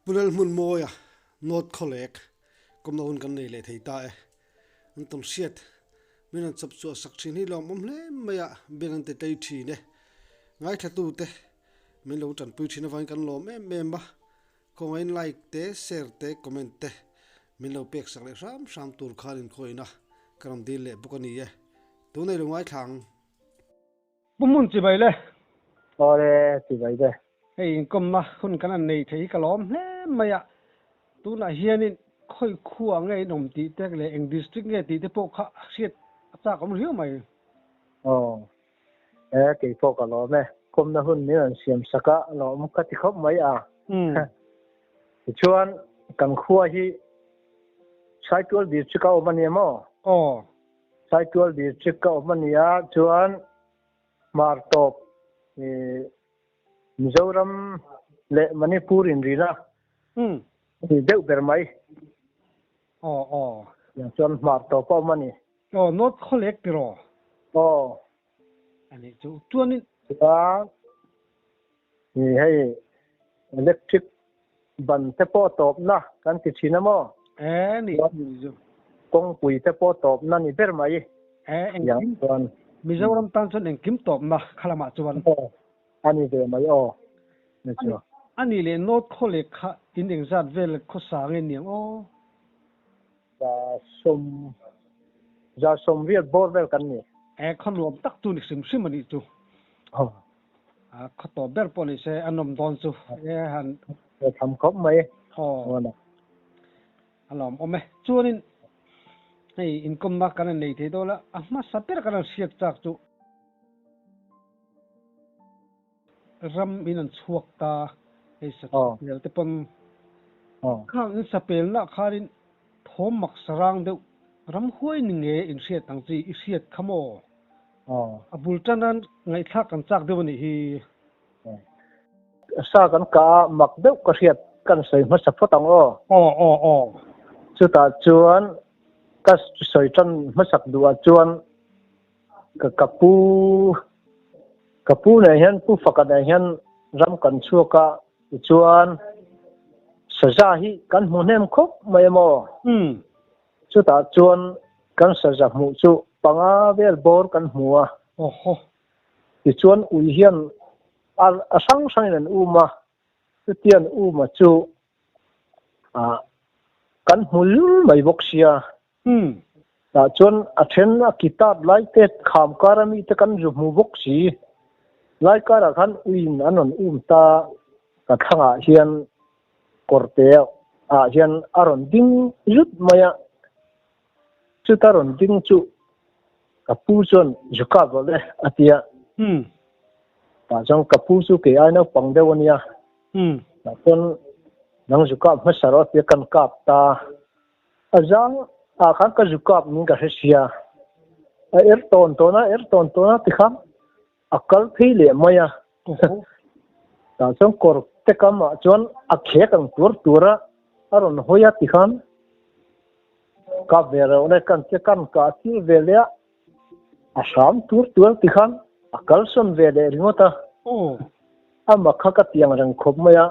Pu Lalhmunmawia North Khawlek kawmna hun kan nei leh thei ta e. An tawn hriat min rawn chawp chhuah sak thin hi lawmawm hle mai a, beng an ti tlei thin e. Ngaithlatute min lo tanpui thin avangin kan lawm em em a, khawngahin like te, share te, comment te min lo pek sak leh hram hram tur khan inkhawina ka rawn dil leh bawk a ni e. Tunei lo ngaithla ang. Pu Hmun chibai le. Awle chibai le. Hei inkawmna hun kan han nei thei hi ka lawm hle mai a, tunah hianin khawi khua nge in awm tih te leh eng district nge tih te pawh kha hriat a chak awm riau mai. Aw, e kei pawh ka lawm e, kawmna hun min rawn siam sak a lawm ka ti khawp mai a. Tichuan kan khua hi Saitual district a awm a ni maw? Aw. Saitual District ka awm a ni a, chuan Hmar tawp Mizoram leh Manipur inrina ni deuh ber mai. Aw aw. Chuan Hmar tawp a awm a ni. Aw, North Khawlek tiraw? Aw. A nih chu. Chuanin. Chuan hei electric ban te pawh tawpna kan ti thin a maw? E ni chu. Kawngpui te pawh tawpna ni ber mai. E engkim chuan Mizoram tan chuan engkim tawpna kha lamah chuan. Aw a ni ve mai aw ni chu. A nih leh North Khawlek kha in engzat vel khawsa nge niang aw? Za sawm 180 bawr vel kan ni. E khaw nuam tak chu ni hrim hrim a nih chu. Aw. A khaw tawp ber pawh ni se a nawm dawn chu e han. E tham khawp mai. Aw. A lawm awm e. Chuanin hei inkawmna kan han nei thei dawn a, a hmasa ber kan han hriat chak chu. Ram in an chhuak ta hei sapel te pawn khang in sapelna khanin thawm mak sarang deuh ramhuai ni nge in hriat ang chi i hriat kha maw? A bul tan a ngaihthlak kan chak deuh a nih hi. Sa kan kah a mak deuh ka hriat kan sawi hmasa phawt ang aw. Aw aw aw. Chutah chuan ka sawi tan hmasak duhah chuan Ka ka pu ka pu nen hian pu faka nen hian ram kan chhuak a tichuan saza hi kan hmu hnem khawp mai a maw? Chutah chuan kan saza hmuh chu panga vel bawr kan hmu a. Tichuan ui hian a a hrang hrangin an um a, chutiang an um a chu ah kan hmu lul mai bawk sia. Tah chuan a then a kitab lai te kham kar a mi te kan zu hmu bawk si. Lai karah khan uiin an rawn um ta ka thlangah hian kawrte ah hian a rawn ding zut mai a. Chuta rawn ding chu ka pu chuan zu kap rawh le a ti a. Tah chuan ka pu chu kei ai naupang deuh a nia. Tah chuan nang zu kap hmasa rawh a ti a kan kap ta. A zang ah khan ka zu kap ning ka hre sia. A er tawn tawn a, er tawn tawn a tikhan a kal phei leh mai a. Tah chuan kawr te kam ah chuan a khek ang tuar tuar a, a rawn hawi a tikhan kap ve reuh le kan che kan kah tir ve leh a, a hram tur tuar tikhan a kalsawn ve leh ringawt a. Amah kha ka tiang reng khawp mai a.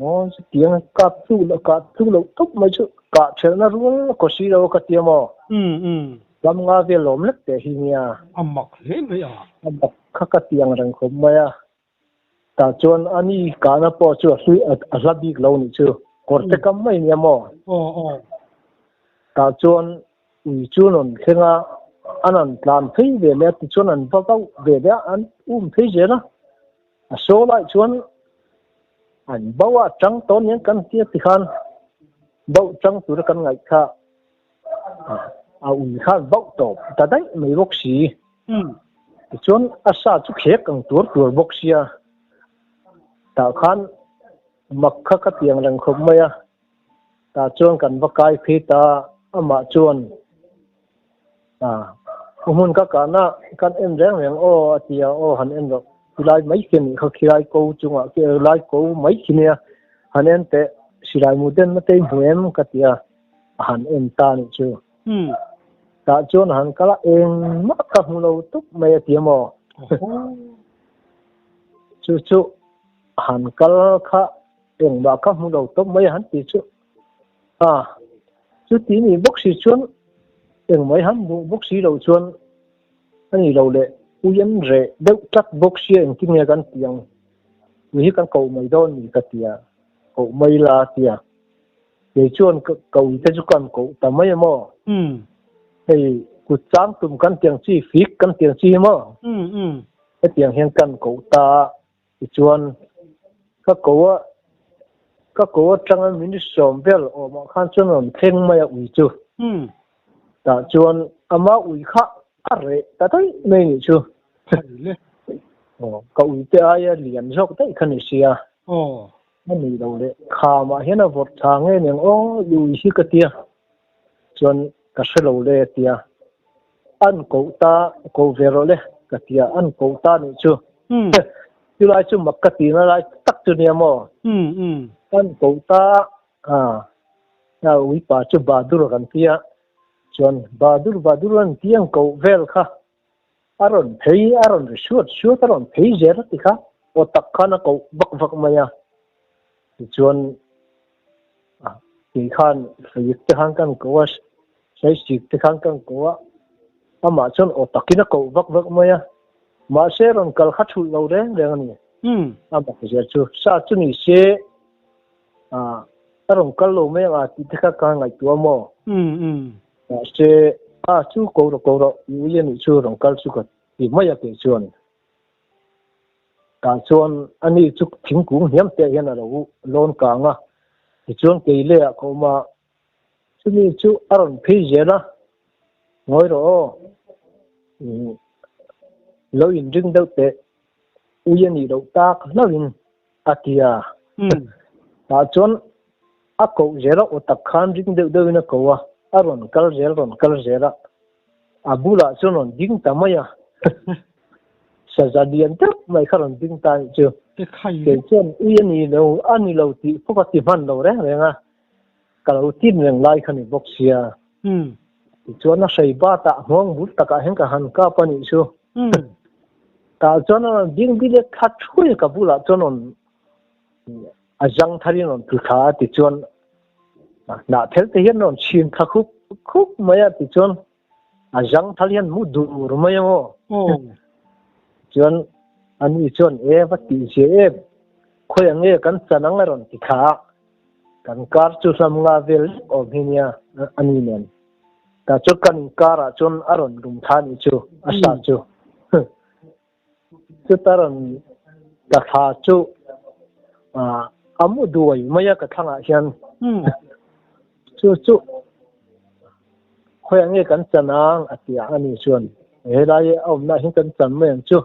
Aw chutiang kap tluk loh kah tluk loh tawp mai chu kah thelhna rual kaw si lo ka ti a maw? Ram nga vel lawm lek teh hi nia. A mak hle mai a. A mak kha ka ti ang reng khawp mai a. Tah chuan a ni kahna pawh chu a hlui a hla bik lo nih chu. Kawr te kam mai nia maw? Aw aw. Tah chuan ui chu an rawn thleng a, an rawn tlan phei ve leh a tichuan an va vauh ve leh a, an um phei zel a. A saw lai chuan an bo a chang tawn hian kan tia ti khan bo chang tura kan ngaih kha a ui khan bo tawp ta daih mai bawk si. Tichuan a sa chu khek ang tur tur bawk sia tah khan mak kha ka tiang reng khawp mai a. Tah chuan kan va kai phei ta amah chuan A hmun ka kahna kan en reng reng aw a ti a, aw han en rawh khilai mai khi a nih kha khilai ko chungah khi lai ko mai khi nia han en teh silai mu denna te i hmu em ka ti a, a han en ta a nih chu. Tah chuan a han kal a, engmah ka hmu lo tawp mai a ti a maw? Chu chu a han kal kha. Engmah ka hmu lo tawp mai a han ti chu. A, chuti nih bawk si chuan engmah i han hmuh bawk si lo chuan a ni lo leh ui an reh deuh tlat bawk sia engtin nge kan ti ang? Ui hi kan koh mai dawn ni ka ti a, koh mai la a ti a. Kei chuan ka ui te chu kan koh ta mai a maw? Hei kut chang tum kan tiang chi, fik kan tiang chi hi maw? Hetiang hian kan koh ta a. Tichuan, ka ko a, ka ko atanga minute sawm vel awmah khan chuan rawn thleng mai a ui chu. Tah chuan ama ui kha a reh ta daih mai nih chu. Aw, ka ui te aia lian zawk daih kha ni sia. A nih loh leh khamah hian a vawrh tha nge niang aw i ui hi ka tia. Chuan ka hre lo le a tia. An koh ta, koh ve rawh le ka tia, an koh ta nih chu. Chulai chu mak ka tihna lai tak chu nia maw? An koh ta a, a uipa chu Badur kan tia, chuan Badur Badur an tia an koh vel kha a rawn phei, a rawn ri suat suat, a rawn phei zel a ti kha, aw tak khan a koh vak vak mai a. Tichuan Kei khan Fayik te khan kan ko a, Saisik te khan kan ko a, amah chuan aw takin a koh vak vak mai a, mahse rawn kal kha thulh lo reng reng a ni. A mak zia chu sa chu ni se a rawn kal lo mai ang a tih te kha ka ngaihtuah maw? Mahse a chu ko rawh ko rawh i ui a nih chu rawn kal chu ka ti mai a kei chuan. Tah chuan ani chu thingkung hniam te hian a lo lawn kang a, tichuan kei lehah ka awm a, chumi chu a rawn phei zel a, Ngawi rawh aw, lo inring deuh teh, ui a nih loh tak hlauhin a ti a. Tah chuan a koh zel a, aw tak khan ring deuh deuhin a ko a, a rawn kal zel rawn kal zel a, a bulah chuan rawn ding ta mai a. Saza lian deuh mai kha rawn ding ta anih chu. Kei chuan ui a ni lo a ni lo tih pawh ka ti hman lo reng reng a, ka lo tin reng lai kha ni bawk sia. Tichuan a hrei batah nghawng bul takah hian ka han kap a nih chu. Tah chuan a rawn ding ding a, thla thuai ka bulah chuan rawn a zang tharin rawn tlu thla a tichuan hnah thel te hian rawn chhin thla khup khup mai a tichuan a zang thal hian mu dur mai ang aw. Chuan ani chuan e va tih zia em khawi ang nge kan chan ang a rawn ti thla a kan kar chu hlam nga vel lek awm hi nia ani nen tah chuan kan inkar ah chuan a rawn lum thla anih chu a sa chu chuta rawn ka thla chu a mu duai mai a ka thlangah hian chu chu khawiah nge kan chan ang a ti a ani chuan helai a awmna ah hian kan chan mai ang chu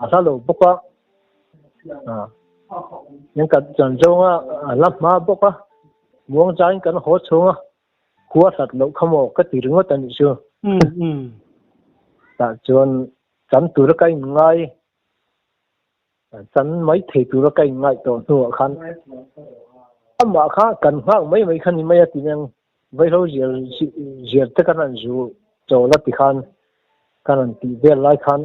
a hla lo bawk a hian kan chan zawng a a la hma bawk a muang changin kan haw chhung a khua hlat loh kha maw ka ti ringawt a nih chu tah chuan Chan tura ka inngai, chan mai thei tura ka inngaih tawh hnuah khan amah kha kan nghak mai mai kha ni mai a ti meng vaihlo ziar ziar te kan han zu chawl a ti khan kan han tih vel lai khan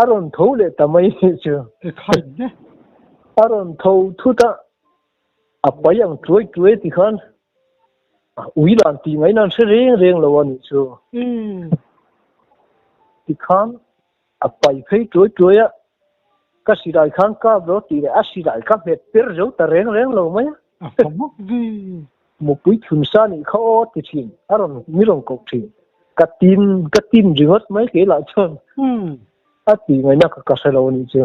a rawn tho leh ta mai chu a rawn tho thut a a pai ang tuai tuai ti khan ui dan tih ngaihna an hre reng reng lo a nih chu. Tikhan a pai phei tuai tuai a, ka silai khan kap lo tih leh a silai ka hmet per zo ta reng reng lo mai a. A fa mawk ve. Mupui thun sa nih kha aw ti thin, a rawn mi rawn koh thin. Ka tin ka tin ringawt mai kei lah chuan a tih ngaihna ka hre lo a nih chu.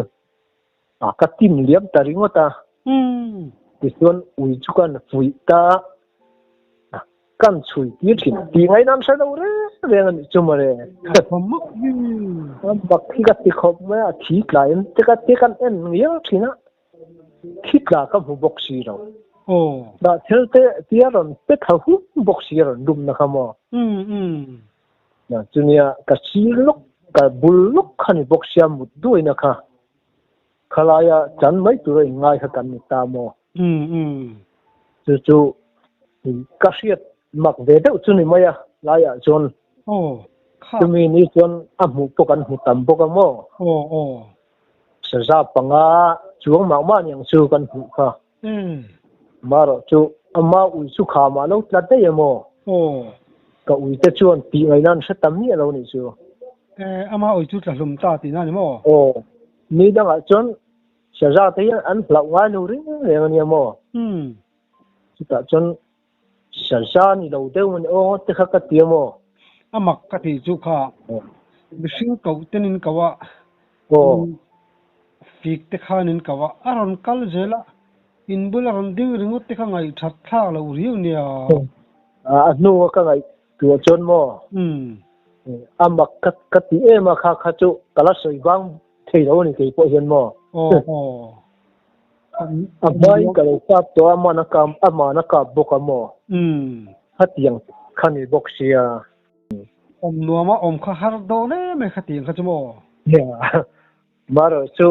A ka tin liam ta ringawt a. Tichuan ui chu kan fuih ta a, kan chhui tir thin. Tih ngaihna an hre lo reng reng a nih chu mawle. A bak hi ka ti khawp mai a, thi tla em te ka te kan en ngial thin a, thi tla ka hmu bawk si lo. Dah thil te tia rawn pe thla hum bawk si a rawn lumna kha maw. Chunia ka sir lawk ka bul lawk kha ni bawk sia mut duaina kha. Khalaia chan mai tura inngai kha kan ni ta maw? Chu chu ka hriat mak ve deuh chu ni mai a, laiah chuan chumi ni chuan a hmuh pawh kan hmu tam bawk a maw? Saza panga chuang mah mah niang chu kan hmuh kha. Marawh chu ama ui chu khamah lo tla daih em aw? Ka ui te chuan tih ngaihna an hre ta miah lo nih chu. Ama ui chu tla hlum ta tihna a ni maw? Aw, mi dangah chuan Saza te hian an hlauh ngai lo reng reng a nia maw? Chutah chuan Saza ni lo deuh a ni aw te kha ka ti a maw? A mak ka tih chu kha mihring koh ten in ko a, fik te khan in ko a, a rawn kal zel a, in bul a rawn ding ringawt te kha ngaihthat thlak loh riau nia. A hnua ka ngaih tuah chuan maw? A mak ka ti em a kha kha chu ka la sawi vang thei lo a ni kei pawh hian maw? A hmain ka lo kap tawh a, amana kap amana kap bawk a maw? Khatiang kha ni bawk sia. Awm nuama awm kha har dawn em em khatiang kha chu maw? Marawh chu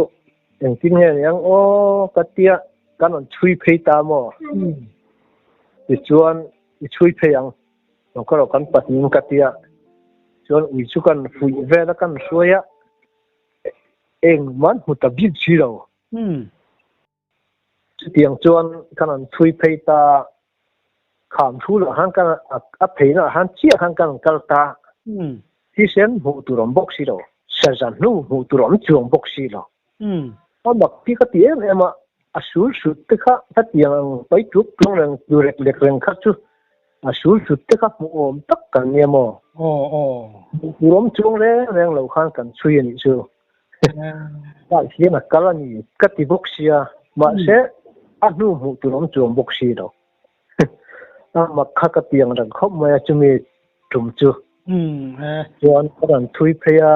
engtin nge niang aw ka tia kan rawn chhui phei ta maw? Tichuan i chhui phei ang. Lo ka rawh kan pahnih ka tia chuan ui chu kan fuih vel a kan hruai a engmah an hmu ta bik si lo. Chutiang chuan kan han chhui phei ta kham thu lah khan kan a pheina ah khan chiah khan kan han kal ta thisen hmuh tur awm bawk si lo saza hnu hmuh tur awm chuang bawk si lo. A mak hi ka ti em em a, a sul sut te kha hetiang ang pai tluk tlung reng tlu rek lek reng kha chu a sul sut te kha hmuh awm tak kan nia maw? Hmuh tur awm chuang reng reng lo khan kan chhui a nih chu. Tah hian a kal a ni ka ti bawk sia, mahse a hnu hmuh tur awm chuang bawk si lo. A mak kha ka ti ang reng khawp mai a chumi tum chu. Chuan ka rawn thui phei a.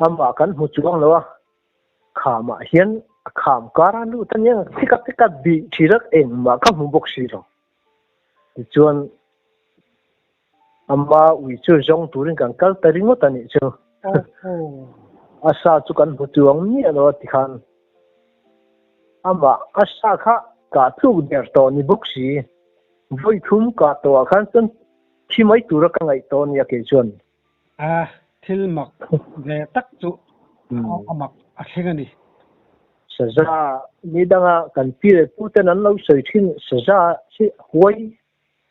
Amah kan hmu chuang lo a, khamah hian a kham kar a lut a nia, thika thika bih thin a, engmah ka hmu bawk si lo. Tichuan ama ui chu zawng turin kan kal ta ringawt a nih chu. A sa chu kan hmu chuang miah lo a tikhan amah a sa kha kah tluk der tawh ni bawk si. Vawi thum kah tawhah khan chuan thi mai tura ka ngaih tawh a nia kei chuan. A thil mak ve tak chu a mak a thleng a ni. Saza ni danga kan pi leh pu ten an lo sawi thin saza hi huai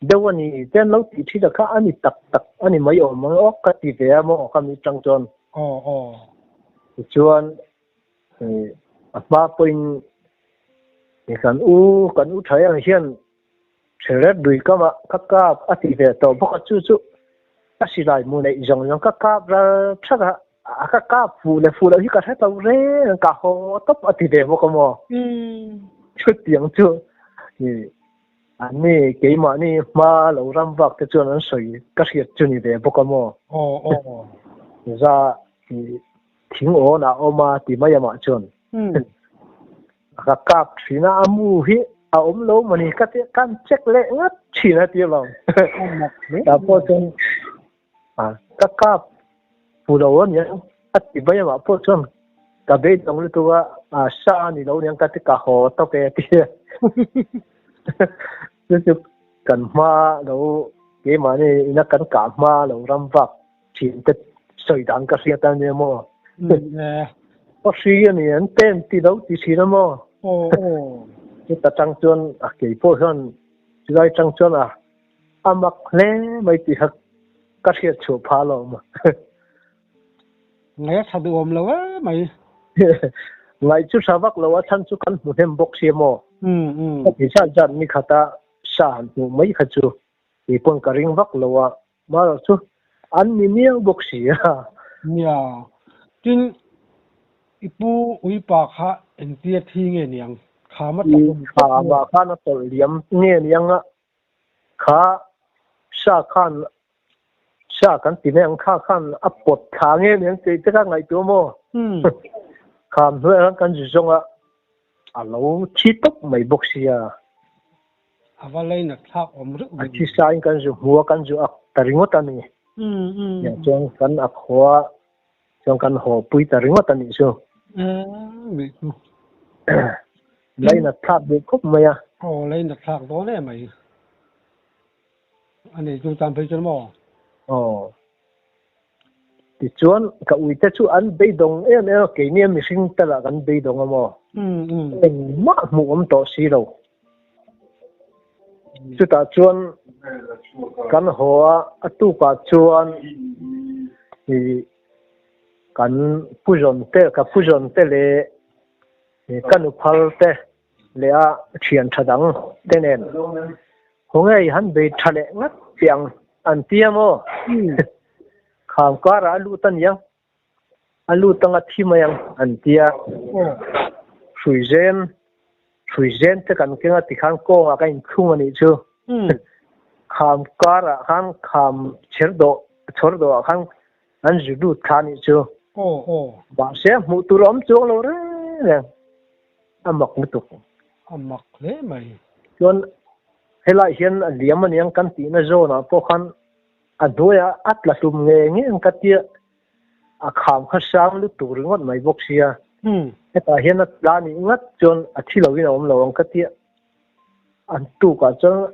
deuh a ni te an lo tih thin a kha a ni tak tak a ni mai awm ang aw ka ti ve a maw ka mi tang chuan. Aw aw. Tichuan a hma pawhin kan u kan u tha ang hian Hreret lui kamah ka kap a ti ve tawh bawk a, chu chu ka silai mu neih zawng zawng ka kap ral thak a, a ka kap fuh leh fuh loh hi ka hre tawh reng ang, ka haw tawp a ti ve bawk a maw? Chutiang chu an ni keimahni hma lo ram vak te chuan an sawi ka hriat chu ni ve bawk a maw? Za thing awn ah awm a ti mai amah chuan. Ka kap thin a, a mu hi a awm lo mawni ka ti kan check leh ngat thin a ti lo. Ta pawh chuan ka kap fu lo a niang a ti mai amah pawh chuan ka beidawng lutuk a, a sa a ni lo niang ka ti ka haw tawp e a ti. Chu chu kan hma lo keimahni ina kan kah hma lo ram vak thin te sawi dan ka hriat a nia maw? Aw hri a ni an ten ti lo ti thin a maw? Chuta tang chuan a kei pawh hian chulai tang chuan a a mak hle mai tih kha ka hriat chhuah phah lo maw? Ngaih a tha duhawm lo e mai. Ngaih chu tha vak lo a chhan chu kan hmu hnem bawk sia maw? Ka ti zat zat ni khata sa han hmuh mai kha chu kei pawn ka ring vak lo a. Marawh chu an ni miau bawk si a. Nia, tin i pu uipa kha engtia thi nge niang? Kham a tawlh awm tawp nge? Khama khan a tawlh liam nge niang a, kha sa khan sa kan ti mai ang kha khan a pawt thla nge niang tih te kha ngaihtuah maw? Kham hnuaiah khan kan zu zawng a, a lo thi tawp mai bawk sia. A va leinat thlak awm reuh ve. A thisain kan zu hmu a, kan zu ak ta ringawt a ni. Tiang chuan kan ak haw a, chuan kan haw pui ta ringawt a nih chu. Nih chu. Leinat thlak duh khawp mai a. Aw, leinat thlak dawn em mai. A nei chu tan phei chuan maw? Aw. Tichuan ka uite chu an beidawng em em a, keini a mihring te lah kan beidawng a maw? Engmah hmuh awm tawh si lo. Chutah chuan kan haw a, a tukah chuan ih kan pu zawn te, ka pu zawn te leh ka nu phal te leh a thian tha dang te nen haw ngei han bei tha leh ngat che ang an ti a maw? Kham karah a lut a niang. A lut anga thi mai ang an ti a. Hruizen, hruizen te kan keng a tikhan kawngah ka inthlung a nih chu. Kham karah khan kham chher dawh, chhawr dawhah khan an zu lut kha a nih chu. Mahse hmuh tur a awm chuang lo reng reng. A mak lutuk. A mak hle mai. Chuan helaiah hian a liam a niang kan tihna zawnah pawh khan A hnuaiah a tla hlum nge nge ang ka tia, a kham kha sang lutuk ringawt mai bawk sia. Hetah hian a tla nih ngat chuan a thi loin a awm lo ang ka tia. An tukah chuan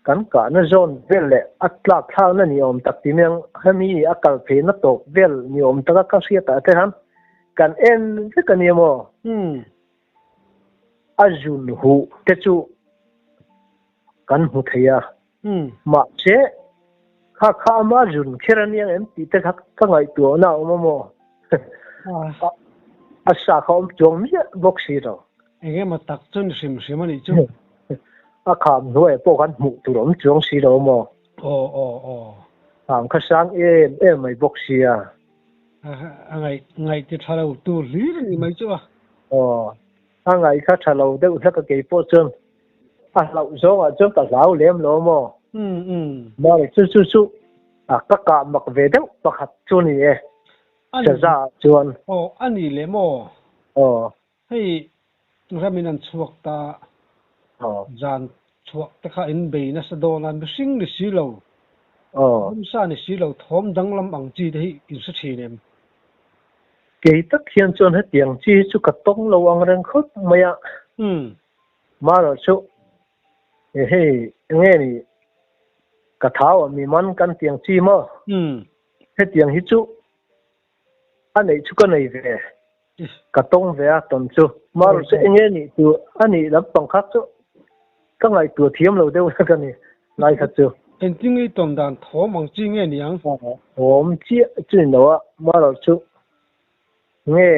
kan kahna zawn vel leh a tlak thlakna ni awm tak ti mai ang, hemi a kal pheina tawp vel ni awm taka ka hriatah te khan kan en vek a nia maw? A zun huh te chu kan hmu thei a. Mahse, kha kha ama zun kher a niang em tih te kha ka ngaihtuahna a awm a maw? A sa kha awm chuang miah bawk si lo. Eng emaw tak chu ni hrim hrim a nih chu. A kham hnuaiah pawh khan hmuh tur awm chuang si lo a maw? Aw aw aw. Kham kha sang em em mai bawk sia. A ngaih ngaih ti tha lo tur hlir a ni mai chu a. Aw. A ngaih kha tha lo deuh hlek a kei pawh chuan a hlauh zawngah chuan ka hlau lem lo maw? Mawle chu chu chu a ka kah mak ve deuh pakhat chu ni e Saza ah chuan. Aw a ni leh maw? Aw. Hei ramin an chhuak ta zan chhuah te kha in bei nasa dawn a mihring ni si lo ramsa ni si lo thawm danglam ang chi te hi in hre thin em? Kei tak hian chuan hetiang chi hi chu ka tawng lo ang reng khawp mai a. Marawh chu hei enge ni ka thau ah mi man kan tiang chi maw? Hetiang hi chu a neih chu ka nei ve, ka tawng ve a tawn chu. Marawh chu enge nih chu a nih lampang kha chu ka ngaihtuah thiam lo deuh hlek a ni lai kha chu. Engtin i tawn dan thawm ang chi nge ni ang? Thawm chiah chu ni lo a, marawh chu nge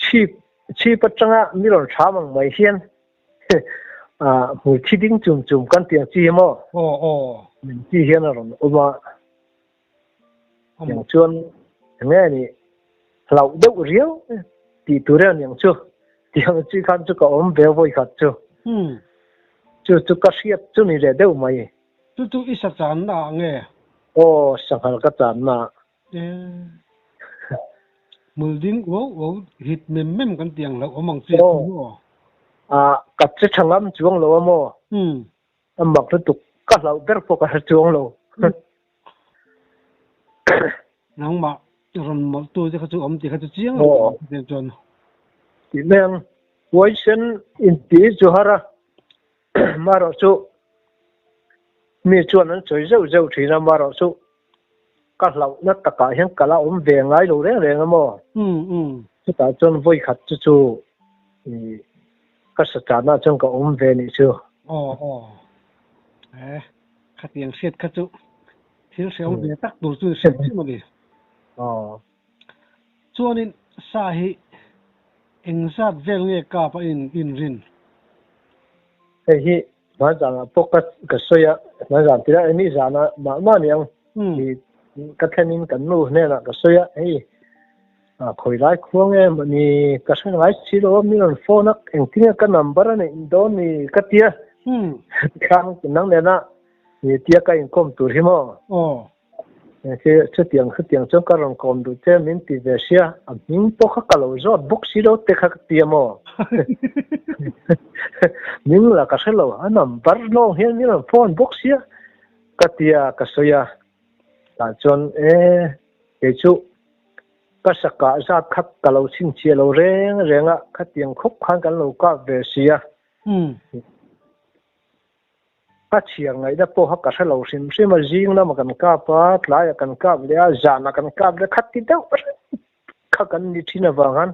chhip chhip atanga mi rawn hram ang mai hian hmui thi ding chum chum kan tih ang chi hi maw? Aw aw. Min chi hian a rawn awm a. Tiang chuan enge ni hlauh deuh riau tih tur em niang chu. Tiang chi khan chu ka awm ve vawi khat chu. Chu chu ka hriat chu ni leh deuh mai. Chu chu i sa channa ah nge? Aw, sanghal ka channa ah. Hmul ding uau uau hit mem mem kan tiang hlauh awm ang chi chu maw? Aw, ka che tha ngam chuang lo a maw? A mak lutuk, ka hlauh ber pawh ka hre chuang lo. Nangmah rawn mawlh tu te kha chu awm tih kha chu chiang lo chuan. Tih mai ang, huaisen inti chu har a, marawh chu mi chuan an sawi zeuh zeuh thin a, marawh chu ka hlauhna takah hian ka la awm ve ngai lo reng reng a maw? Chutah chuan vawi khat chu chu ka sachana chuan ka awm ve nih chu. Aw aw. E, khatiang hriat kha chu thil hrehawm ve tak tur chu hriat chiah a ni. Aw. Chuanin sa hi engzat vel nge kap a in inrin? Hei hi Hmanzanah pawh ka ka sawi a, hmanzan tirah eng ni zanah mah mah ni ang i ka thlenin kan nu hnenah ka sawi a, hei khawi lai khua nge mahni ka hre ngai si lo a, mi rawn phone a, engtin nge ka number a neih dawn ni ka ti a, tikhan nang nena tia ka inkawm tur hi maw? Chutiang chutiang chuan ka rawn kawm duh che min ti ve sia, a hming pawh kha ka lo zawt bawk si lo te kha ka ti a maw? Hming lah ka hre lo, a number lawng hian min rawn phone bawk sia ka ti a, ka sawi a. Tah chuan e kei chu ka sakah zat kha ka lo chhinchhiah lo reng reng a, khatiang khawp khan kan lo kap ve sia. Ka chhiar ngaihna pawh kha ka hre lo hrim hrim a, zing lamah kan kap a, tlaiah kan kap leh a, zanah kan kap leh kha ti deuh reng kha kan ni thin avang khan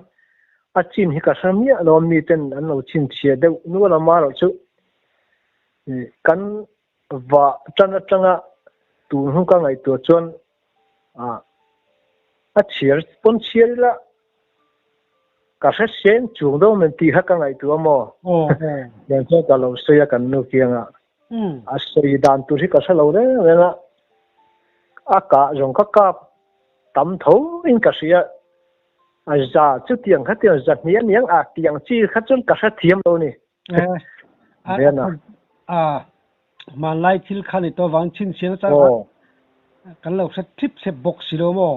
A chin hi ka hre miah lo a, miten an lo chhinchhiah deuh nual a, amaherawhchu kan vah tan atanga tun hun ka ngaihtuah chuan a chhiar pawn chhiar ila ka hre seng chung deuh men tih kha ka ngaihtuah a maw? Tiang chuan ka lo sawi a kan nu kiangah. A sawi dan tur hi ka hre lo reng reng a, a kah zawng ka kap tam tho in ka hria. A za chu tiang kha tiang za hnih a niang a tiang chi kha chuan ka hrethiam lo ni. Vena. A hmanlai thil kha ni to vang chin chiang chang kha kan lo hre thlip thlep bawk si lo maw?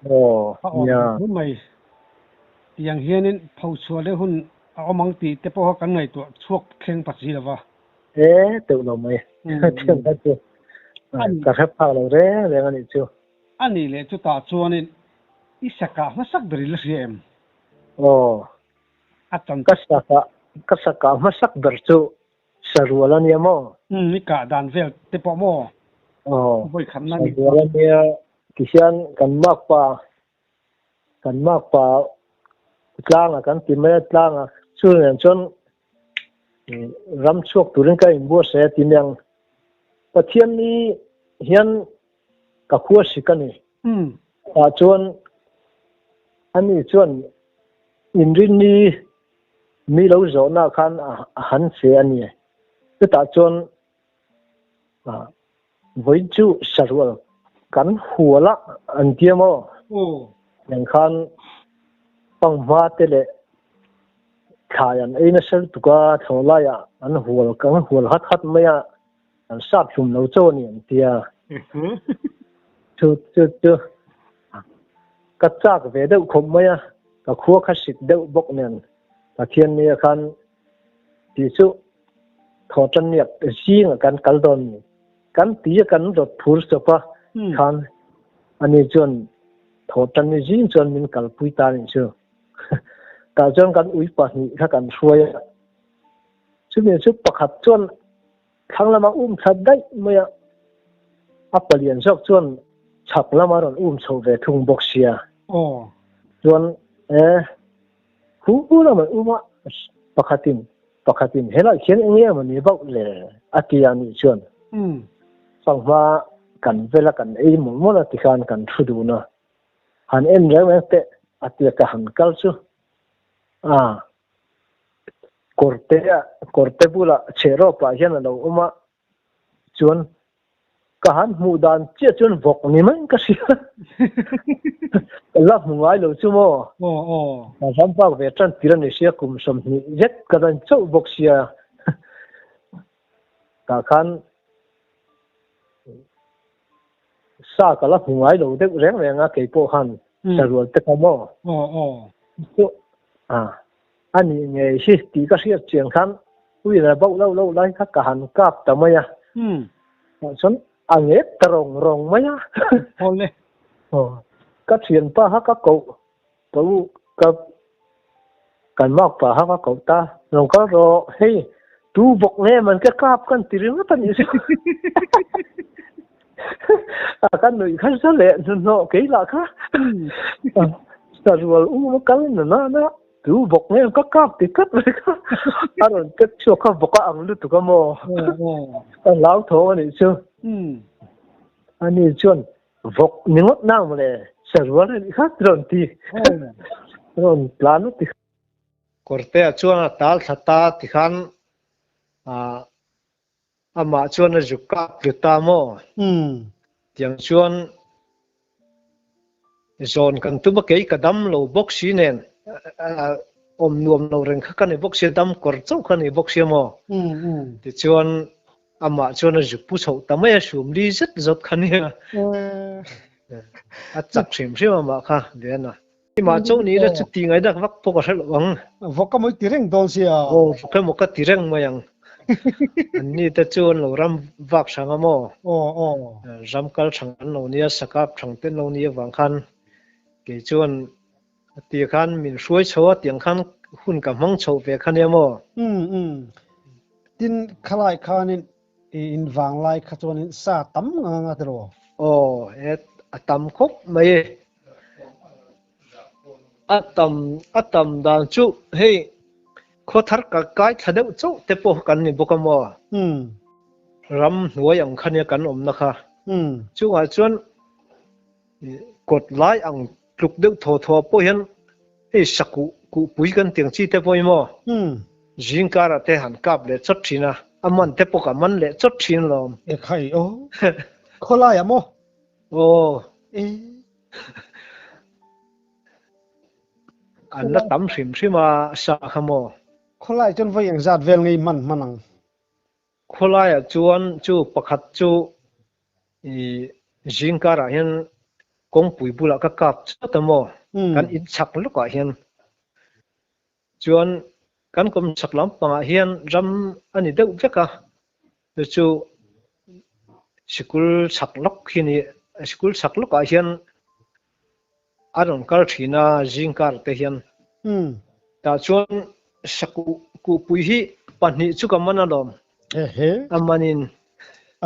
Aw A awm hle mai. Tiang hianin phochhuah leh hun a awm ang tih te pawh kha kan ngaihtuah chhuak thleng pa si lo va. E teuh lo mai. Tiang kha chu ka hre phak lo reng reng a nih chu. A nih leh chutah chuanin i sakah hmasak ber i la hria em? Aw. A chan. Ka sakah, ka sakah hmasak ber chu sarual a nia maw? Umm, i kah dan vel te pawh maw? Aw. Vawi khatna ni. Sarual a nia, tihian kan makpa, kan makpa tlanga kan ti mai a, tlanga chu nen chuan ram chhuak turin ka inbuatsaih a ti mai ang. Pathian ni hian ka khua sik a ni. Tah chuan ani chuan inrinni mi lo zawhna khan a han che a ni. Chutah chuan vawiin chu sarual kan hual a an tia maw? Eng khan panghma te leh thlai an ei nasa lutuk a, thlawh laiah an hual kan hual hat hat mai a. An sap hlum lo cho a ni an tia. Chu chu chu ka chak ve deuh khawp mai a, ka khua kha sik deuh bawk nen Pathian nia khan ti chu thaw tan niak zingah kan kal dawn ni. Kan ti a kan rawt phur chawp a khan ani chuan thaw tan ni zing chuan min kalpui ta nih chu. Tah chuan kan ui pahnih kha kan hruai a. Chumi chu pakhat chuan thlang lama um thla daih mai a, a palian zawk chuan chhak lama rawn um chho ve thung bawk sia. Chuan e hu hu lam an um a, pakhatin pakhatin helai khian eng nge maw ni bauh le a ti a nih chuan fanghma kan vela kan ei mawlh mawlh a tikhan kan thu dun a, han en reng reng teh a tia ka han kal chu a. Kawrte ah kawrte bulah chhehrawp ah hian a lo awm a, chuan ka han hmuh dan chiah chuan vawk ni mai ka hria. Ka la hmu ngai lo chu maw? Ka ram bak ve tan tir a ni sia, kum 20 zet ka dan chauh bawk sia. Tah khan sa ka la hmu ngai lo deuh reng reng a keipawh khan sarual te kha maw? Chu a a nih ngei hi tih ka hriat chian khan uiin a bauh lo lo lai kha ka han kap ta mai a. Tah chuan a ngek ta rawng rawng mai a. Ka thianpa kha ka koh ka u ka kan makpa kha ka koh ta lo kal rawh hei tu bawk nge man ka kap kan ti ringawt a nih chu a ka nuih kha za leh hnuhnawh kei lah kha sarual u ma kal na na na tu bawk nge ka kap ti tlat mai kha a rawn tek chhuak kha bawk a ang lutuk a maw ka hlau tho a nih chu ani chuan Vawk ni ngawt nang mawle sarual a nih kha ti rawn ti rawn tlan a ti. Kawrte ah chuan a tal thla ta ti khan ah amah chuan a zuk kap tlu ta maw? Tiang chuan zawn kan tum a kei ka dam lo bawk si nen awm nuam lo reng kha ka ni bawk sia dam kawr chauh kha ni bawk sia maw? Tichuan Amah chuan a zuk pu chhoh ta mai a, sum li zet zawt kha nia. A chak hrim hrim amah kha Liana. Imah chauh ni ila chu ti ngai dak vak pawh ka hre lo ang. Vawk emaw i ti reng dawn sia. Aw, vawk emaw ka ti reng mai ang. An ni te chu an lo ram vak hrang a maw? Aw, aw. Ram kal hrang an lo nia, sakap hrang te an lo nia vang khan kei chuan ti khan min hruai chho a, tiang khan hun ka hmang chhoh ve kha nia maw? Umm umm. Tin khalai khanin i in vanglai kha chuanin sa tam ngang a tiraw? Aw, he a tam khawp mai e. A tam a tam dan chu hei khaw thar ka kai thla deuh chauh te pawh kan ni bawk a maw? Ram hnuai ang kha nia kan awmna kha. Chungah chuan kawt lai ang tluk deuh thaw thaw pawh hian hei sakuh kuhpui kan ti ang chi te pawh hi maw? Zing karah te han kap leh chawt thin a, a man te pawh ka man leh chawt thin alawm. Ekhai aw, khawlaiah maw? Aw. E. An la tam hrim hrim a sa kha maw? Khawlai chuan vawi engzat vel ngei hman hman ang? Khawlaiah chuan chu pakhat chu i zing karah hian kawngpui bulah ka kap chawt a maw? Kan in chhak lawkah hian. Chuan kan kawm chhak lampangah hian ram a ni deuh vek a, chu chu sikul chhak lawk hi ni, sikul chhak lawkah hian a rawn kal thin a zing kar te hian. Tah chuan sakuh kuhpui hi pahnih chu ka man alawm. A manin.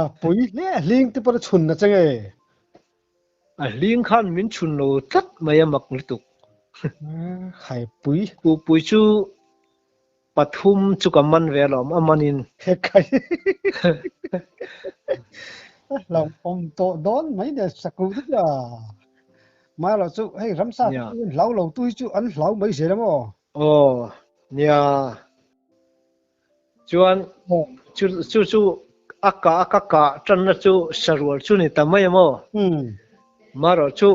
A pui hle a hling te pawh a chhun na che nge? A hling khan min chhun lo tlat mai a mak lutuk. Khai pui. Kuhpui chu pathum chu ka man ve alawm a manin. He khai. Hlauhawm tawh dawn mai nen sakuh te chu a. Mai erawh chu hei ramsa te chu an hlau lo tu hi chu an hlau mai zel a maw? Aw nia. Chuan chu chu chu a kah a ka kah tanna chu sarual chu ni ta mai a maw? Marawh chu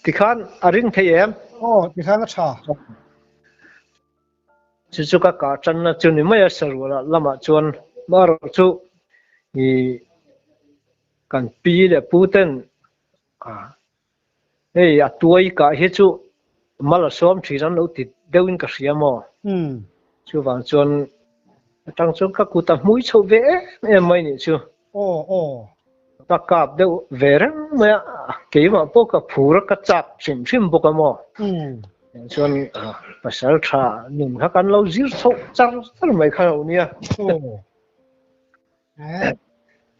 tikhan a ring thei em? Aw tikhan a tha. Chu chu ka kah tanna chu ni mai a sarual ah lamah chuan marawh chu i kan pi leh pu ten Hei a tuai kah hi chu mal a sawm thin an lo ti deuhin ka hria maw? Chuvang chuan atang chuan ka kut a hmui chhoh ve em em mai nih chu. Aw aw. Ka kap deuh ve reng mai a, keimah pawh ka phur a, ka chak hrim hrim bawk a maw? Chuan pasal tha nun kha kan lo zir chhoh char char mai kha lo nia. Aw.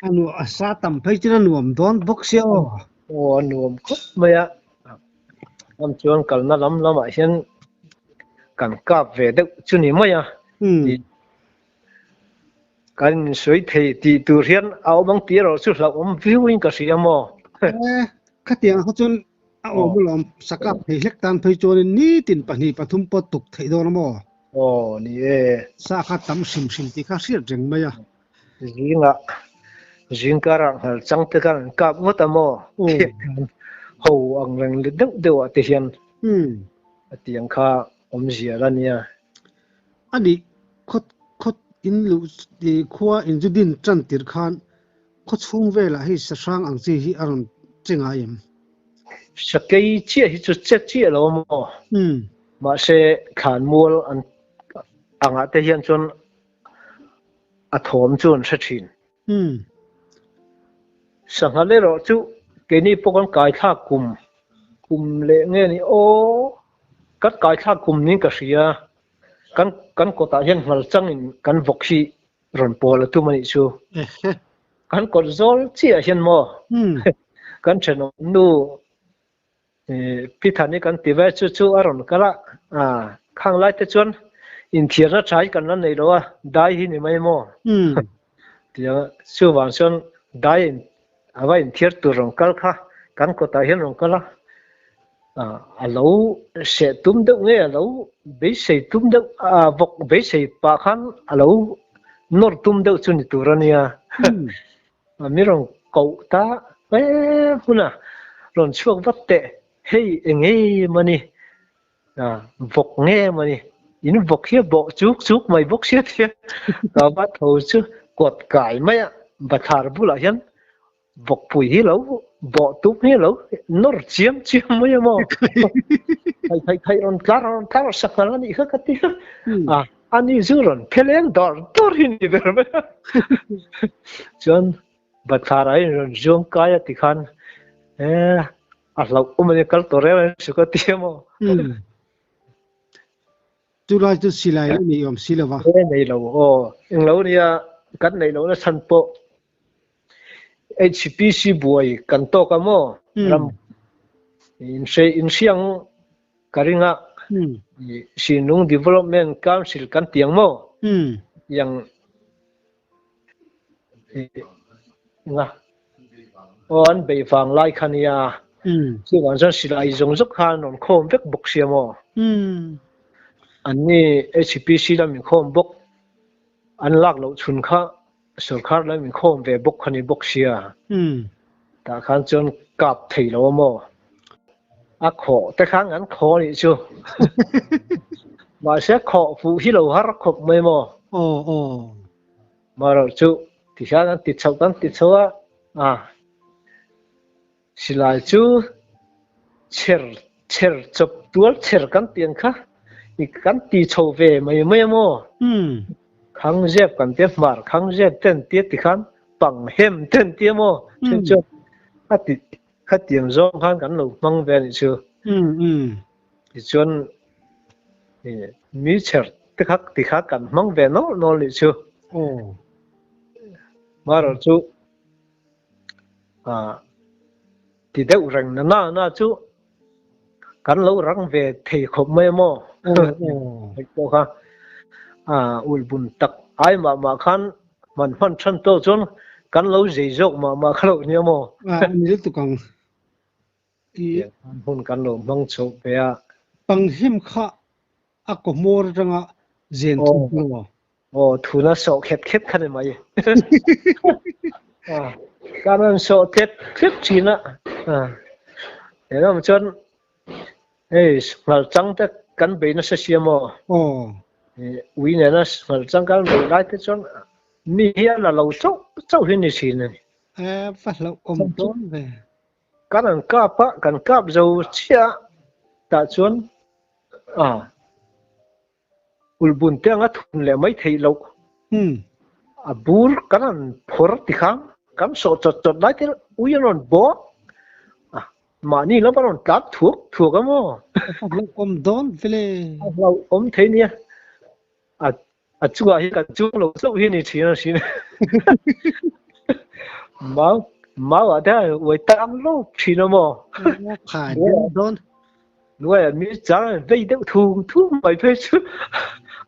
A nu a sa tam phei chuan a nuam dawn bawk sia aw. Aw a nuam khawp mai a. Am chuan kalna lam lamah hian kan kap ve deuh chu ni mai a. Kan insawi thei tih tur hian a awm ang tih erawh chu hlauhawm viau in ka hria maw. Khatiang kha chuan a awm alawm sakap thei hlek tan phei chuanin nitin pahnih pathum pawh tuk theih dawn a maw. Aw ni e. Sa kha tam hrim hrim tih kha hriat reng mai a. Zingah zingkarah nghal chang te khan an kap ngawt a maw? Ho ang reng leh deuh deuh ah te hian a tiang kha awmzia la nia. A nih khawt khawt in luh khua in zu din tan tir khan khaw chhung velah hei sahrang ang chi hi a rawn che ngai em? Sakei chiah hi chu che chiah lo a maw? Mahse thlanmual an angah te hian chuan a thawm chu an hre thin. Sanghal erawh chu keini pawh kan kaithlak kum kum leh nge ni aw kan kaithlak kum niin ka hria kan kan kawtah hian nghal changin kan vawk hi rawn pawl a tum a nih chu. Kan kawt zawl chiah hian maw kan thenawm nu Pithani kan ti ve chu chu a rawn kal a, khang lai te chuan inthiarna tha hi kan la nei lo a, dai hi ni mai maw? Tia chuvang chuan dai a va inthiar tur rawn kal kha kan kawtah hian rawn kal a, a lo seh tum deuh nge a lo beisei tum deuh a vawk beisei pah khan a lo nawr tum deuh chu ni tur a nia. Mi rawn koh ta hle hmun a, rawn chhuak vat teh, hei eng em a ni, vawk nge em a ni, in vawk hi a bawh chuk chuk mai bawk sia tia ka va tho chu kawt kai mai a, bathlar bulah hian vawkpui hi lo bawh tum hi lo nawr chiam chiam mai a maw, thai thai thai rawn tlar rawn tlar sanghal a nih kha ka ti a. Ani zu rawn pheleng dawr dawr hi ni ber mai a. Chuan bathlar ah hian rawn zuang kai a tikhan eh a hlauh awm a ni kal tawh reng reng suh ka ti a maw. Chulai chu silai la nei awm si lo va. E nei lo aw. Englo nia kan neih lohna chhan pawh HPC buai kan tawk a maw ram. In hre in hriang ka ring a Sinlung Development Council kan ti ang maw? Yang nga aw an beih vang lai kha nia chuvang chuan silai zawng zawk kha an rawn khawm vek bawk sia maw? An ni HPC lam inkhawm bawk an lak loh chhun kha Sorkar lam inkhawm ve bawk kha ni bawk sia. Tah khan chuan kap thei lo a maw? A khawh te khan an khaw anih chu. Mahse khawh fuh hi lo har khawp mai maw? Aw aw. Marawh chu ti hian an ti chhoh kan ti chho a, a Silai chu chher chher chawp tual chher kan ti ang kha i kan ti chho ve mai mai a maw? Khang zep kan tia hmar khang zep te an tia tikhan pang hem te an tia maw? Then chuan a ti khatiang zawng khan kan lo hmang ve a nih chu. Tichuan mi chher te kha tikha kan hmang ve nawlh nawlh a nih chu. Marawh chu Ti deuh reng na na na chu kan lo rang ve thei khawp mai a maw? Hei pawh kha ulh bun tak ai mah mah khan hman hman than tawh chuan kan lo zei zawk mah mah kha lo nia maw? A ni lutuk ang. Hun kan lo hmang chhoh ve a. Panghim kha a kaw hmawr atanga zen thut lo. Aw, thuna sawh khep khep kha ni mai. Kan an sawh tlep tlep thin a. Engemaw chuan hei nghalchang te kan bei nasa sia maw? Aw. Ui nena nghalchang kan bei lai te chuan mi hi a la lo chauh chauh hi ni thin a ni. E, va hlauh awm dawn ve. Kan an kap a, kan kap zo chiah a, tah chuan a. Ulhbun te anga thun leh mai theih loh. A bur kan han phawr ti khan kan sawh chawt chawt lai te ui an rawn bawk a, mahni lam a rawn tlan thuak thuak a maw? A hlauhawm dawn vele. A hlauhawm thei nia. A a chungah hian kan chuang lo chauh hi a ni thin a hrin. Mau mau ah te hian uai tang lawk thin a maw? Khai dawn. Nuaia mi chang an vei deuh thum thum mai phei chu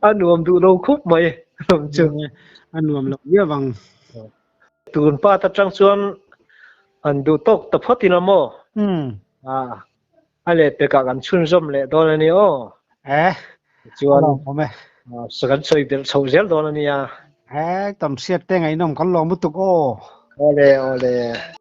a nuam duh lo khawp mai hlawm chu. A nuam lo viau ang. Tun pa ta tang chuan an duh tawk ta phawt ila maw? A leh pekah kan chhunzawm leh dawn a ni aw. Eh. Chuan kan sawi belh chhoh zel dawn a nia. Eh, tam hriat te ngaihnawm kan lawm lutuk aw. Awle awle.